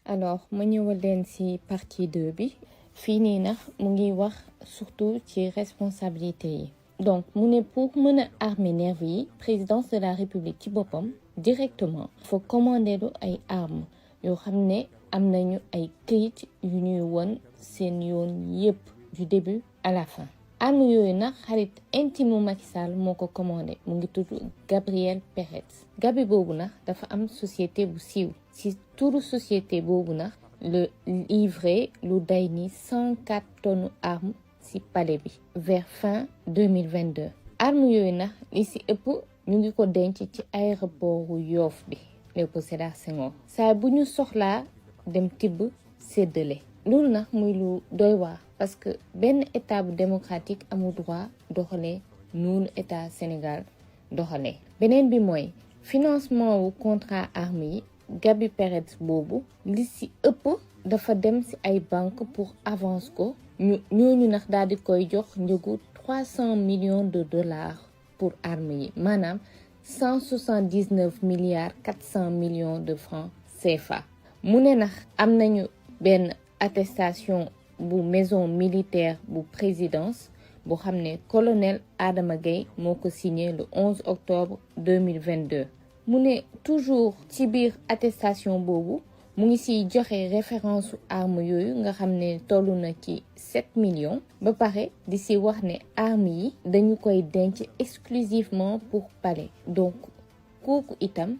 alors ma ñëwal leen ci partie 2 bi fii nii nag mu ngi wax surtout ci responsabilité yi donc mu ne pour mën a armer nervi yi présidence de la république ci boppam directement faut commander lu ay armes yoo xam ne am nañu ay këyit yu ñuy won seen yoon yépp du début à la fin armes yooyu nag xarit intime Macky Sall moo ko commandé mu ngi tudd Gabriel Peretz Gabi boobu nag dafa am société bu siiw ci turu société boobu nag le livré lu day ni 104 tonnes armes ci palais bi vers fin 2022 armes yooyu nag li ci ëpp ñu ngi ko denc ci aéroportu Yoff bi Léopold Sédar Senghor saa bu ñu soxlaa dem tibb séddale loolu nag muy lu doy waar parce que benn état bu démocratique amul droit doxalee noonu état Sénégal doxalee beneen bi mooy financement wu contrat armes yi Gabi Peretz boobu li ci ëpp dafa dem ci ay banque pour avance ko ñooñu nag daal di koy jox njëgu 300 millions de dollars pour armes yi maanaam 179 milliards 400 millions de francs CFA mu ne nag am nañu benn attestation bu maison militaire bu présidence bu xam ne colonel Adama Gueye moo ko signé le 11 octobre 2022 mu ne toujours ci biir attestation boobu mu ngi siy joxe référence su armes yooyu nga xam ne tollu na ci 7 millions ba pare di si wax ne armes yi dañu koy denc exclusivement pour palais donc kooku itam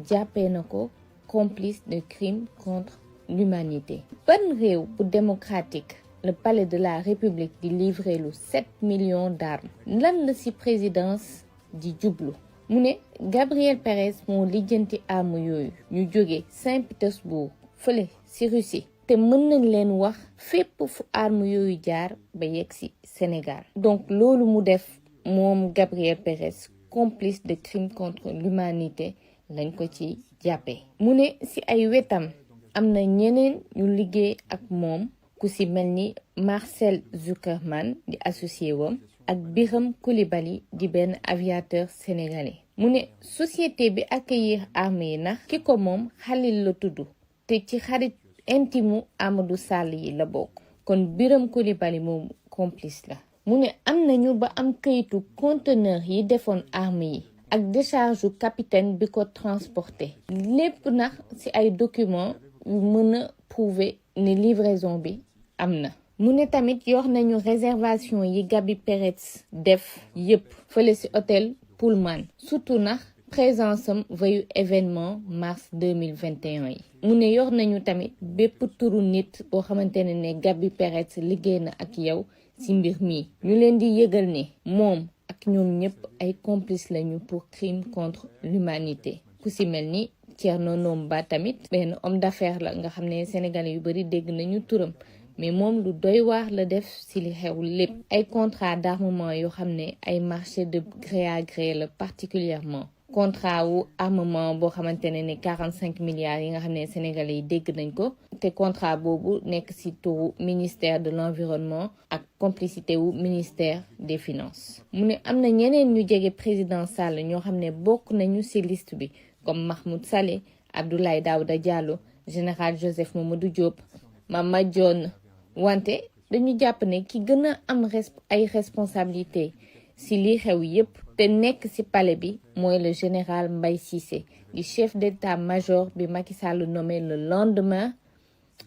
jàppee na ko complice de crimes contre l'humanité ban réew bu démocratique le palais de la république di livrer lu 7 millions d'armes lan la ci présidence di jublu mu ne Gabriel Peretz moo lijjanti armes yooyu ñu jóge Saint-Pétersbourg fële ci Russie te mën nañ leen wax fépp fu armes yooyu jaar ba yegg ci Sénégal donc loolu mu def moom Gabriel Peretz complice de crimes contre l'humanité lañ ko ci jàppee mu ne ci ay wetam am na ñeneen ñu liggéey ak moom ku ci mel ni Marcel Zuckerman di associé wam ak Biram Coulibaly di benn aviateur sénégalais mu ne société bi accueillir armes yi nag ki ko moom Khalil la tudd te ci xarit intime Amadou Sall yi la bokk kon Biram Coulibaly moom complice la mu ne am nañu ba am këyitu conteneur yi defoon armes yi ak décharge u capitaine bi ko transporté lépp nag ci ay documents yu mën a prouver ne livraison bi am na mu ne tamit yor nañu réservation yi Gabi Peretz def yépp fële ci hôtel Pullman surtout nag présence am veillu événement mars 2021 yi mu ne yor nañu tamit bépp turu nit boo xamante ne Gabi Peretz liggéey na ak yow ci mbir mi ñu leen di yëgal ne moom ak ñoom ñëpp ay complices lañu pour crime contre l'humanité ku ci mel ni Thierno Nomba tamit benn homme d'affaires la nga xam ne sénégalais yu bari dégg nañu turam mais moom lu doy waar la def ci li xew lépp ay contrat d'armement yoo xam ne ay marché de gré à gré la particulièrement contrat wu armement boo xamante ne 45 milliards yi nga xam ne sénégalais yi dégg nañ ko te contrat boobu nekk ci turu ministère de l'environnement ak complicité wu ministère des finances mu ne am na ñeneen ñu jege président Sall ñoo xam ne bokk nañu ci liste bi comme Mahmoud Saleh Abdoulaye Daouda Diallo général Joseph Mamadou Diop Mama Dione wante dañu jàpp ne ki gën a am ay responsabilité ci li xew yépp te nekk ci palais bi mooy le général Mbaye Cissé di chef d'état-major bi Macky Sall nommé le lendemain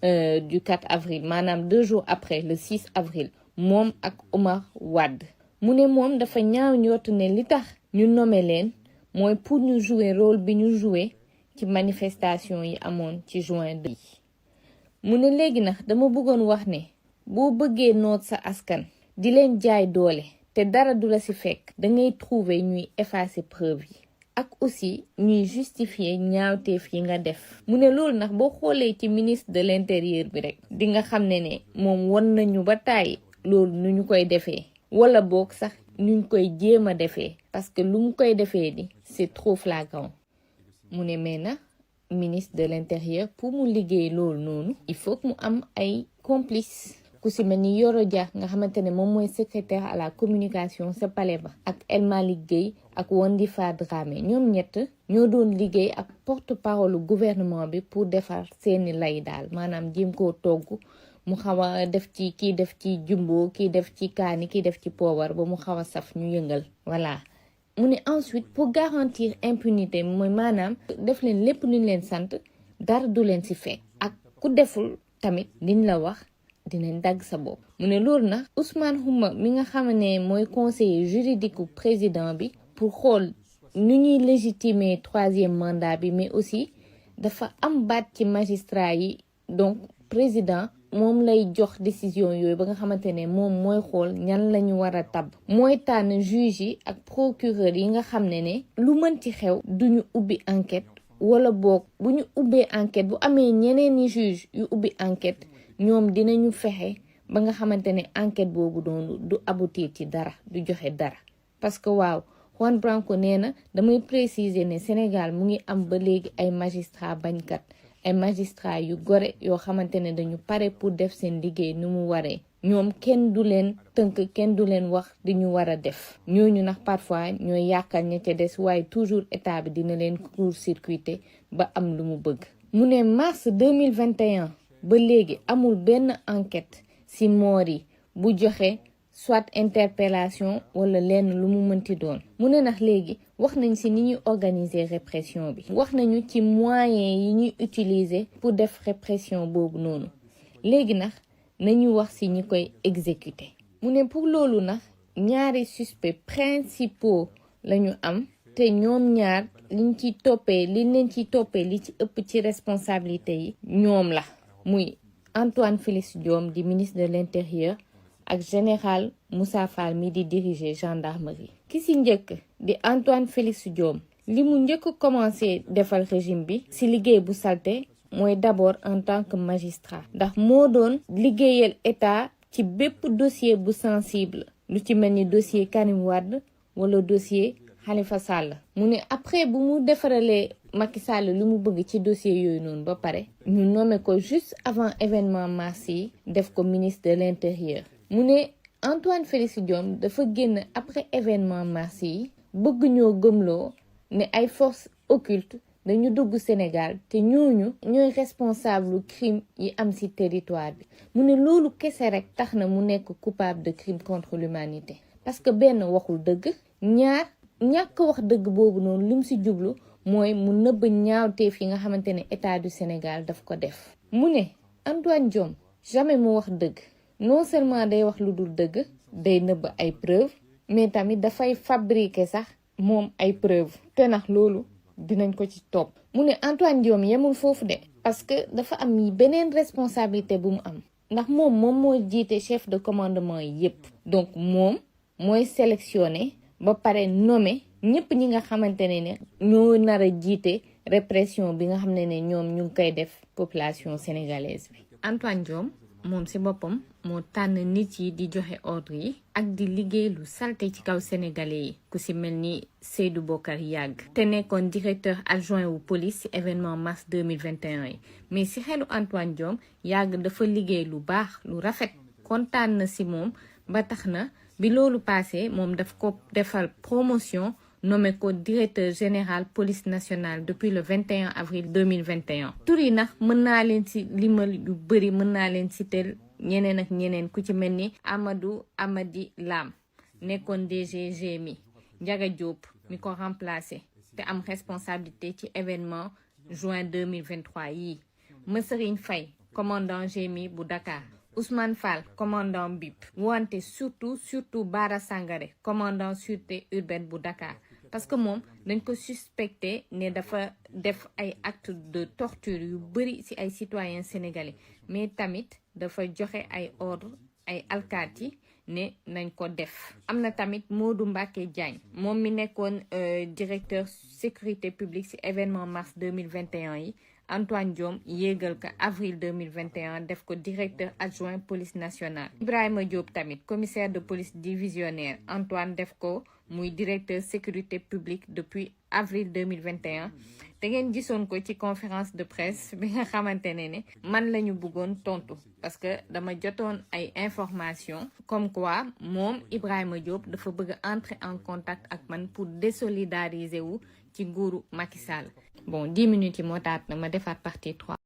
du 4 avril maanaam 2 jours après le 6 avril moom ak Omar Wade mu ne moom dafa ñaaw njort ne li tax ñu nommé leen mooy pour ñu jouer rôle bi ñu jouer ci manifestation yi amoon ci juin bi mu ne léegi nag dama bëggoon wax ne boo bëggee noot sa askan di leen jaay doole te dara du la ci fekk dangay trouver ñuy effacer preuve yi ak aussi ñuy justifier ñaawteef yi nga def mu ne loolu nag boo xoolee ci ministre de l'intérieur bi rek di nga xam ne moom won nañu ba tàyyi loolu nu ñu koy defee wala boog sax nuñ koy jéem a defee parce que lu mu koy defee di c'est trop flagrant mu ne mais na ministre de l'intérieur pour mu liggéey loolu noonu il faut que mu am ay complices ku si mel ni Yoro Dia nga xamante ne moom mooy secrétaire à la communication sa palais ba ak El Malick Gueye ak Wandifa Dramé ñoom ñett ñoo doon liggéey ak porte-parole gouvernement bi pour defar seeni lay daal maanaam jéem koo togg mu xaw a def ci kii def ci jumbo kii def ci kaani kii def ci poobar ba mu xaw a saf ñu yëngal voilà. mu ne ensuite pour garantir impunité mooy maanaam def leen lépp luñ leen sant dara du leen si fekk ak ku deful tamit liñ la wax dinañ dagg sa bopp. mu ne loolu nag Ousmane Ouma mi nga xam ne mooy conseiller juridique u président bi pour xool nu ñuy légitimer 3e mandat bi mais aussi dafa am baat ci magistrat yi donc président moom lay jox décision yooyu ba nga xamante ne moom mooy xool ñan la ñu war a tabb mooy tànn juge yi ak procureur yi nga xam ne lu mën ci xew duñu ubbi enquête wala boog bu ñu ubbee enquête bu amee ñeneen ñi juge yu ubbi enquête ñoom dinañu fexe ba nga xamante ne enquête boobu doonu du aboutir ci dara du joxe dara parce que waaw Juan Branco nee na damay préciser ne Sénégal mu ngi am ba léegi ay magistrat bañkat ay magistrat yu gore yoo xamante ne dañu pare pour def seen liggéey nu mu waree ñoom kenn du leen tënk kenn du leen wax di ñu war a def ñooñu nag parfois ñooy yàqal ña ca des waaye toujours état bi dina leen court-circuiter ba am lu mu bëgg. mu ne mars 2021 ba léegi amul benn enquête ci moor yi bu joxe soit interpellation wala lenn lu mu mënti doon. mu ne nag léegi wax nañ ci ni ñuy organiser répression bi wax nañu ci moyens yi ñuy utiliser pour def répression boobu noonu léegi nag nañu wax ci ñi koy exécuter. mu ne pour loolu nag ñaari suspects principaux lañu am te ñoom ñaar liñ ci toppee leen ci toppee li ci ëpp ci responsabilité yi ñoom la muy Antoine Félix Diome di ministre de l'Intérieur ak général Moussa Fall mi di diriger gendarmerie. ki ci njëkk di Antoine Félix Diome li mu njëkk commencé defal régime bi ci liggéey bu salte mooy d'abord en tant que magistrat ndax moo doon liggéeyal état ci bépp dossier bu sensible lu ci mel ni dossier Karim Wade wala dossier Khalifa Sall. mu ne après bu mu defaralee Macky Sall lu mu bëgg ci dossier yooyu noonu ba pare ñu nommé ko juste avant événement mars yi def ko ministre de l'Intérieur. mu ne Antoine Félix Diome dafa génn après événement mars yi bëgg ñoo gëmloo ne ay forces occultes dañu dugg Sénégal te ñooñu ñooy responsable crime yi am ci territoire bi. mu ne loolu kese rek tax na mu nekk coupable de crime contre l'humanité parce que benn waxul dëgg ñaar ñàkk wax dëgg boobu noonu lim ci jublu mooy mu nëbb ñaawteef yi nga xamante ne état du Sénégal daf ko def. mu ne Antoine Diome jamais mu wax dëgg non seulement day wax lu dul dëgg day nëbb ay preuves mais tamit dafay fabriquer sax moom ay preuves te nag loolu dinañ ko ci topp. mu ne Antoine Diome yemul foofu de parce que dafa am beneen responsabilité bu mu am ndax moom moo jiite chef de commandement yi yépp donc moom mooy sélectionner ba pare nommer ñëpp ñi nga xamante ne ñoo nar a jiite répression bi nga xam ne ñoom ñu ngi koy def population sénégalaise bi. Antoine Diome moom ci boppam moo tànn nit yi di joxe ordre yi ak di liggéey lu salte ci kaw sénégalais yi ku ci mel ni Seydou Bokar Yàgg te nekkoon directeur adjoint wu police ci événement mars 2021 yi mais ci xelu Antoine Diome Yàgg dafa liggéey lu baax lu rafet kontaan na ci moom ba tax na bi loolu passé moom daf ko defal promotion nommé ko directeur général police nationale depuis le 21 avril 2021. tur yi nag mën naa leen ci limal yu bëri mën naa leen citer ñeneen ak ñeneen ku ci mel ni Amadou Amady Lam nekkoon DG GMI Ndiaga Diop mi ko remplacé te am responsabilité ci événement juin 2023 yii Masserigne Faye commandant GMI bu Dakar Ousmane Fall commandant BIP wante surtout Bara Sangaré commandant sûreté urbaine bu Dakar parce que moom dañ ko suspecté ne dafa def ay actes de torture yu bëri ci ay citoyens sénégalais mais tamit dafa joxe ay ordre ay alkaati ne nañ ko def. am na tamit Modou Mbacké Diagne moom mi nekkoon directeur sécurité publique ci événement mars 2021 yi Antoine Diome yéegal ko avril 2021 def ko directeur adjoint police nationale. Ibrahima Diop tamit commissaire de police divisionnaire Antoine def ko muy directeur sécurité publique depuis avril 2021 te ngeen gisoon ko ci conférence de presse bi nga xamante ne man la ñu bëggoon tontu parce que dama jotoon ay information comme quoi moom Ibrahima Diop dafa bëgg entrer en contact ak man pour désolidariser wu ci nguuru Macky Sall. Bon 10 minutes yi moo taat na ma defaat partie 3.